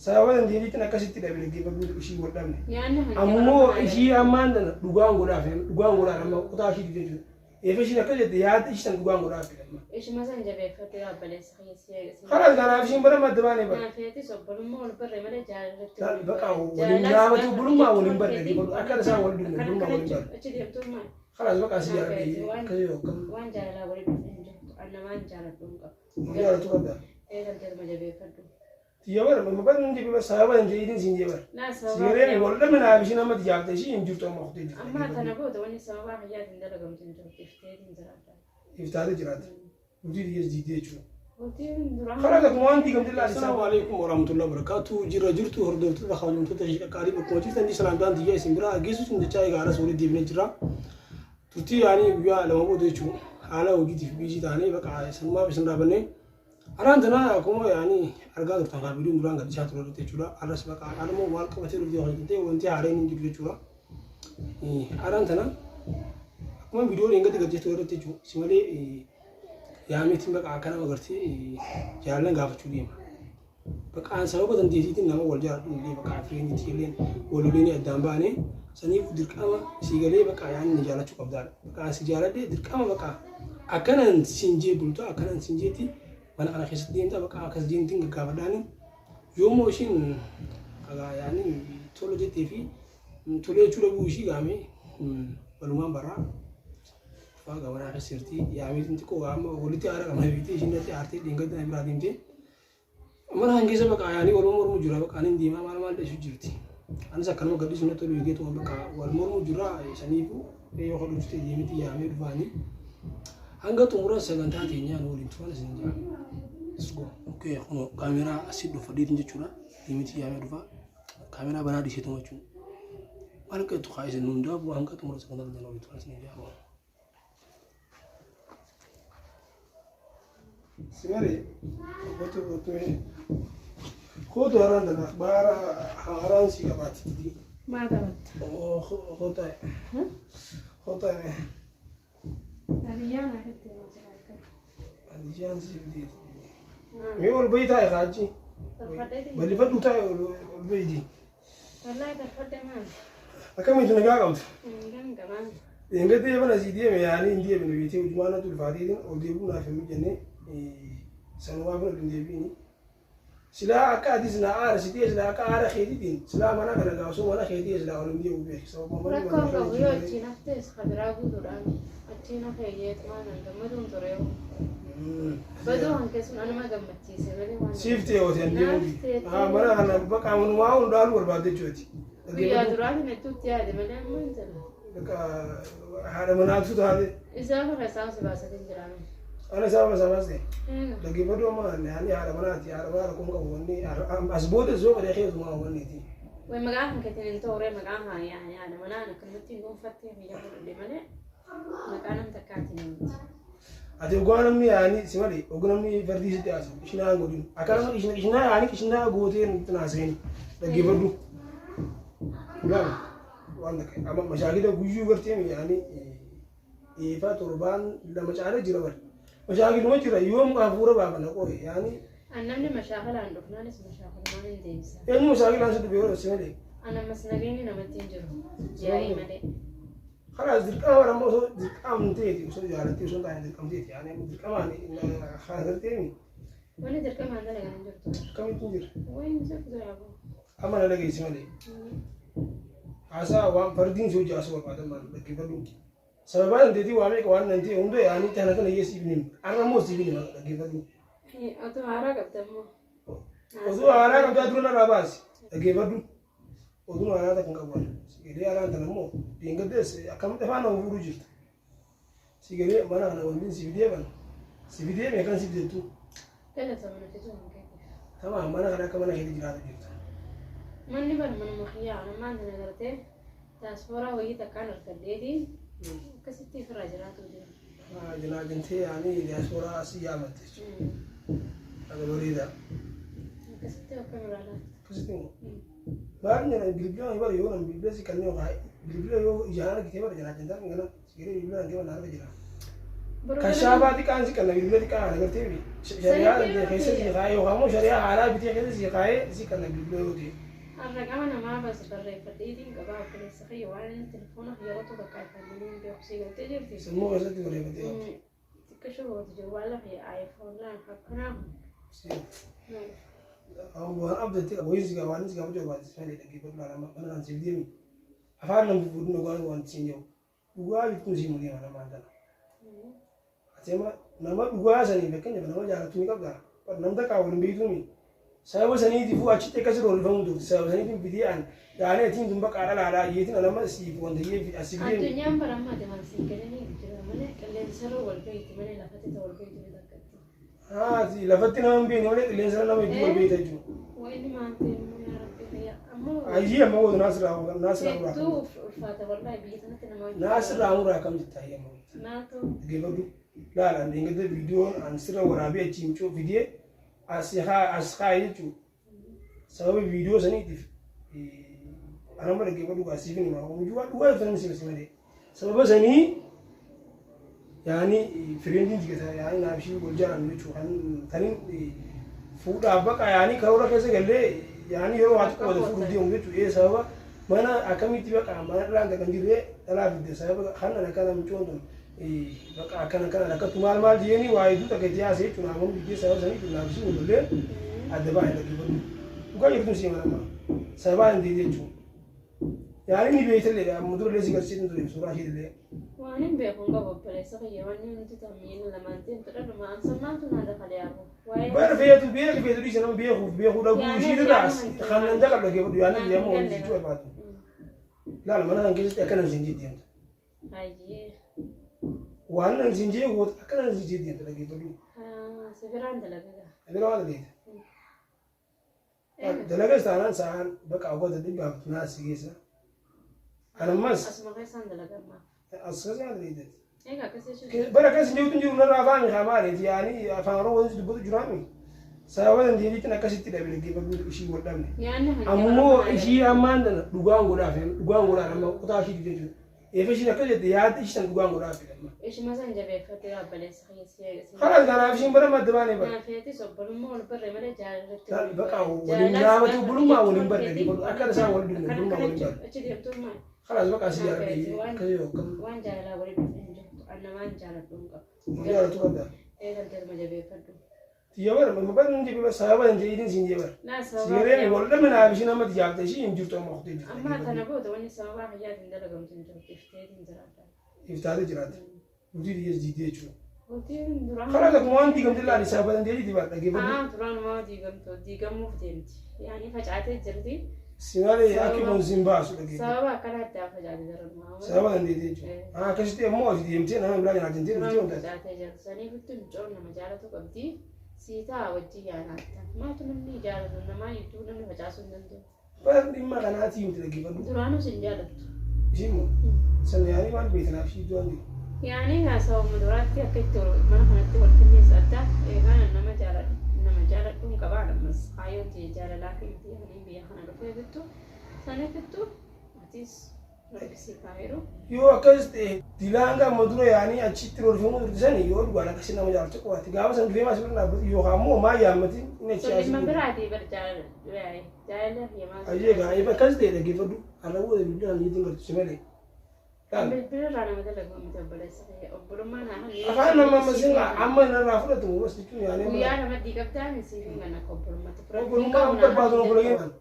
Sababa dandeettiitiin akkasitti dhabe dhaggeeffadhu ishii wal dhabne. Nyaanni kan Ammoo ishii ammaan tana dhugaan godhaaf dhugaan godhaaf amma kutaa ishii jechuudha. Eefa ishiin akka jette yaada ishii san dhugaan godhaaf amma. Ishuma san jabeeffadhu yaa obboleessa kiyya si Karaa kanaaf ishiin bara madda baanee bara. Naafeetis obbolummaa wal barre malee jaalalatti Baqa waliin gaafatu obbolummaa waliin barre dhaggeeffadhu akka isaan wal dubne obbolummaa waliin barre. Achi deemtuun maal? Kalaas baqa si jaaladhe akkasii yoo akkam. Waan jaalalaa waliin dhufe hin jirtu. An namaan jaaladhu hin qabu. Waan jaalatu qabda. Eegalteetuma jabeeffadhu. Tiyya bara amma bara hin jibbe sababa hin jedhiin siin jee bara. Naa Si galee wal dhabne naaf ishiin amma tijaabte ishii hin jirtu amma kuttee jirti. Amma tana booda wanni sababaa kiyyaatiin dalagamtu hin jirtu. Ifteetiin jiraadha. Iftaatee jiraate. Bultii tiyyees diidee jechuudha. Bultiin duraa. Karaa tokko waan diigamte laata. Assalamu alaikum warahmatullahi wabarakatuh. Jirra jirtu hordoftoota kabajamtoota ishee qaqqaalii bakkuma jirtan salaamtaan tiyya isin biraa geessu sun jechaa egaa haras walitti deebinee jira. Turtii yaanii guyyaa 2 booda jechuun haala hojiitiif biizii taanee baqa sanumaaf isin dhaabannee. Haraan tana akkuma yaanii argaa turtan kaa viidiyoon duraan gadhiisaa ture irratti jechuudha. Har'as baqa har'ammoo maal qabatee dhufte kan jettee wanti haareen hin jiru jechuudha. Haraan tana akkuma viidiyoon eegatti gadhiisaa ture irratti jechuudha. Si malee yaameetiin baqa akka nama gartee jaalallan gaafachuu deema. Baqaan sababa dandeettiitiin nama wal jaaladhu illee baqa fireenyitti illee wal loleen addaan baane saniif dirqama si galee baqa yaani na jaalachuu qabdaadha. Baqaan si jaaladhe dirqama baqa akkanan siin jee bulta akkanan siin jeetti mana kana keessatti deemta baqa akkas jeentiin gaggaafadhaani yoommoo ishiin kagaa yaani tola jettee fi tolee jechuu dhabuu ishii gaame walumaan barraa. Dhufaa gabanaa keessa jirti yaameetiin xiqqoo amma walitti aara qabna beektee ishiin natti aartee dheengadda na biraa deemtee. Mana kan keessa baqa yaanii wal mormu jira baqa anin deemaa maal maal dheessu jirti. Anis akkanuma gadhiisu natti tolu eegeetuma baqa wal mormu jira saniifu yoo kan dhufte deemiti yaamee dhufaanii. Hanga xumura sagantaa teenyaa nu waliin turan isin jaa. Let's go. Okay, kunoo kaameeraa asii dhufadheetin jechuudha. Deemiti yaamee dhufa. Kaameeraa banaa dhiiseetuma jechuudha. Maal akka jettu kaa isin hundaafuu hanga xumura sagantaa teenyaa nu waliin turan isin jaa. Si malee kootu kootu kootu haraan tana baara haaraan si qabaati. Maal qabatta? Kootu kootu Hadiyyaan asitti himaa jira akka. Hadiyyaan si fideeti. Mee ol bahi taa'e kaachi. Tolfadheeti. Balifadhu taa'e ol bahiiti. Wallaahi tolfadhe maal? Akkamitti nagaa qabda? Nagaan qabaa. Eeggatee mana sii deeme yaanii hin deebine beektee ujumaa natti ulfaateetiin ol deebi'uu naaf hin mijanne sanumaaf ol hin deebi'ini. Silaa akka atis na aarsitee silaa akka aara keetiitiin silaa mana kana gaa osoo mana keetii silaa ol hin deebi'u beeki. Sababa manni Rakkoon mana qabu yoo kana achiin haftes kabiraa guutuudhaan achiin hafee yeetumaan an gammaduun ture. Baduu hanke sun anuma gammachiise malee waan. Siif ta'e hote hin deebi'u. Naaf ta'e. Mana kana bakka manumaa hundaaluu barbaadde jechuuti. Guyyaa duraatiin hedduutti yaade malee amma hin jiru. Bakka haadha manaatu taate. Isaa kana isaa si baasatiin jiraame. Ana isaa baasa baase. Dhaggeeffadhu amma ani haadha manaati haadha manaa rakkoon qabu wanni as booda soo badee keessumaa wanniiti. Way maqaa kan keetiin hin ta'u ree maqaa haa haadha manaan akkanumatti hin dhuunfattee biyya fudhadhe malee maqaa nam takkaatiin miti. Ati ogaa namni yaani si malee ogaa namni fardii sitti haasa'u qishinaa hin godhin. Akka nama qishina qishinaa yaani qishinaa gootee nutti naaseen dhaggeeffadhu. Ilaali waan takka amma mashaakila guyyuu gartee yaani eefaa torbaan 2 caalee jira bari. Mashaakiluma jira yoom hafuura baafanna qoye yaani An namni mashaakalaan dhufnaanis mashaakalumaan hin deebisa. Eenyu mashaakilaan si dhufe yoo si malee. An ammas nageenyi namatti hin jiru. Yaa'ii malee. Kalaas dirqama bara ammoo osoo dirqamteeti osoo jaalattee osoo hin taane dirqamteeti yaani dirqamaan kan garteemi Wanni dirqamaan dalagan hin jirtu. Akkamitti hin jirre? Wayi hin jirtu yaaboo. Amma na dhageessi malee. Haasaa waan fardiin si hojii haasoo barbaadan maal dhaggeeffadhu. Sababaa dandeettii waa meeqa waan nan ta'e hunda yaanii tana tana iyyee siif hin himu. Har'a immoo siif hin hima dhaggeeffadhu. Otoo haaraa qabda immoo. Osoo haaraa qabdaa dura narraa baasi dhaggeeffadhu. Oduun haaraa takka hin qabu ani. Sigalee haaraan tana immoo dheengaddees akkamitti afaan nama fuudhuu jirta. Sigalee mana kana wanti si fidee ban si fidee meeqan si fideettu. Galata mana fiduu hin keetiif. Tamaa mana kana akka mana keetti jiraatu jirta. Manni bara manuma kiyyaa ammaan tana gartee daaspooraa wayii takkaan argadheeti akkasitti ofirraa jiraatu jira. Jinaajintee yaanii daaspooraa asii yaamatte jechuudha. Haga bareedaa. Akkasitti akka biraa laata. Akkasitti immoo. Maal jedhan bilbila bara yoo nan bilbila si kanneen yookaan bilbila yoo ijaan argitee bara jinaajintaa kana sigalee bilbila kan keewwan harka jira. Kashaafaa xiqqaan si kanna bilbila xiqqaa kana gartee Shari'aa keessa si kaa'ee yookaan immoo shari'aa haaraa bitee keessa si kaa'ee si kana bilbila yoo ta'e. Arraqama namaa bas barreeffadheetiin qabaa obboleessa kiyya waan inni telefoona yeroo tokko kaafamanii hin beeku si galtee jirti. Sammuu keessatti barreeffatee qabdi. Xiqqishoo gooti jiru waan lafa iPhone laan akkanaa Waan abdattee wayii si waan si gaafachuu barbaachisa malee dhaggeeffadhu laala mana kan siif deemi. Afaan nama fuudhu dhugaan waan siin jiru. Dhugaa bittuun sii mul'ii mana maan tana. Ati amma nama dhugaa sanii fakkeenyaaf nama jaallattu ni qabda. Namni takka waliin beektuumi. Sababa saniitiifuu achitti akkasi roorrifamuu turte. Sababa saniitiin fidee an yaani atiin tun bakka dhalaadhaa yeetiin an amma siif wanta yee asii fidee. Addunyaan bara ammaa deeman siin galanii jira malee qilleensarra wal beekti malee lafatti ta'u wal beekti ni takkatti. Haati lafatti nama hin beekne malee qilleensarra nama hedduu wal beekta jechuudha. Wayni maanteen immoo yaa rabbi fayyaa ammoo Ayyii amma gootu naasirraa naasirraa muraa hedduu ulfaata wallahi biyya sanatti nama hojii. Naasirraa muraa akkam jetta ayyii amma gootu. Naatu Dhaggeeffadhu laala an dheengadda viidiyoon an sirra waraabee achi himcuu fidee as as kaa'e jechuudha. Sababa viidiyoo saniitiif an amma dhaggeeffadhu gaa siif hima hojii waan dhugaa ibsan si malee. Sababa sanii yaani friendiin jigata yaani naaf ishii wal jaalannu jechuudha. Kan kanin fuudhaaf baqa yaani karoora keessa gallee yaani yeroo haa xiqqoo wada fuudhuuf deemu jechuudha. Ee sababa mana akkamitti baqa mana dhalaan kan jirre dhalaa fidde sababa kan ana kana mucoon tun baqa akkana kana rakkattu maal maal jeeni waa hedduu takka itti haasee jechuudha. Naaf biddee sababa sanii naaf ishii wal lollee adda baay'ee dhaggeeffadhu. Dhugaa jirtu si mana sababaa hin deebi'e jechuudha. Yaani ni beektallee amma durallee si garsiisuun ture suuraa isheetillee. Waan hin beeku hin qabu obboleessa kiyya wanni hundi tammiin lamaan deemtu dhaluma ansammaatu naa dafalee hafu. Waa'ee Bara feetu beeku feetu dhiisa nama beekuuf beekuu dhabuu Yaani ishii irraa yaani kan nan daqal dhaggeeffadhu yaani Naaf biyya amma hin waliin galle jechuu barbaadu. Laala mana kan keessatti akkana siin jedhi deemta. Hayyee. Waan nan siin jee goota akkana siin jedhi deemta dhaggeeffadhu. Si biraan dalagaa. Bira waan dhageetta. Dalagas taanaan sa'aan baqa hawwata dhibbaaf naa si geessa. Anammas Asuma keessaan dalagammaa. as keessa waan dhageetta. Egaa akkas jechuun. Bara keessa jirutu jiru narraa afaan maaliiti yaani afaan Oromoo wanti dubbatu jiraami. Sababa dandeettiin akkasitti dhabe dhaggeeffadhu ishii wal dhabne. Nyaanni hanqina Ammoo barbaada. ishii ammaan tana dhugaan godhaaf dhugaan godhaaf amma kutaa ishii jechuudha. Eefa ishiin akka jette yaaddi ishii san dhugaan godhaaf amma. Ishuma san jabeeffattee obboleessa kiyya. Karaa kanaaf ishiin bara madda baanee bara. Naafeetis obbolummaa wal barree malee jaalalatti. Baqa waliin dhaabatu obbolummaa waliin barre akka isaan wal dubne obbolummaa waliin barre. Achi deemtummaa. Kalaas baqa asii jaaladhe akkasii yoo akkam Waan jaalalaa waliin dhufee hin jirtu. Annamaan jaaladhu hin qabu. jaalatu qabda. Eegal jalma jabeeffadhu. Tiyya bara bara hin jibbe sababa hin jedhin siin jee bara. Naa sababaa. Sigareen wal dhabne naaf ishiin amma tijaabte ishii hin jirtu amma oktee jirti. Amma tana booda wanni sababaa hayyaatiin dalagamtu hin jirtu. Ifteetiin jiraata. Iftaatee jiraate. Nuti dhiyyees diidee jechuudha. Bultiin duraan. Karaa tokko waan diigamte laali sababa dandeettii bara dhaggeeffadhu. Haa duraan maa diigamtu diigamuuf deemti. Yaani facaatee jirti. Si malee akki kun siin baasu dhaggeeffadhu. Sababa akkana addaa facaatee jiran maa. Sababa dandeettii jechuudha. Haa akkasitti ammoo ati deemtee nama biraa jala deemtee dhuftee Duraan wanta. facaatee jirti. Sanii bittu mucoon nama jaalatu qabdi. Siitaa wajjin yaanatta. Maatu namni jaalatu namaa hedduu namni facaasuu hin danda'u. Bara dhimma kanaatii miti dhaggeeffadhu. Duraanuu sin jaalattu. Ishiin moo sana yaanii waan beekanaaf ishii iddoo waan jiru. Yaani haasawuma duraatti akka itti mana kanatti wal qindeessa adda eegaan nama jaaladhu nama jaaladhu hin qabaan ammas kaayyoon ta'e jaalalaa fi miti yaani biyya kana dhufee bittu sana bittu atis rakkisii kaayiru. Yoo akkas ta'e dilaan gama dura yaanii achitti roorfamuu turte sani yoo dhugaan akkasii nama jaalatu qofaati. Gaafa san dhufee maas bira dhaabbatu yookaan ammoo maa yaammatiin inni achi Sun dhimma haasuu. biraatii bar jaalala jaalala yamaa. Ayyee gaa akkas ta'e dhaggeeffadhu. Har'a booda bilbilaan niitiin galtu si malee. Laal. Bilbila irraa nama dalagu miti obboleessa kee obbolummaa naa kan Afaan nama amma sin amma narraa fudhatu bas jechuun yaanii. Guyyaa lama diigamtaan siif hin ganna akka obbolummaatti. Obbolummaa barbaadu obboleeyyan.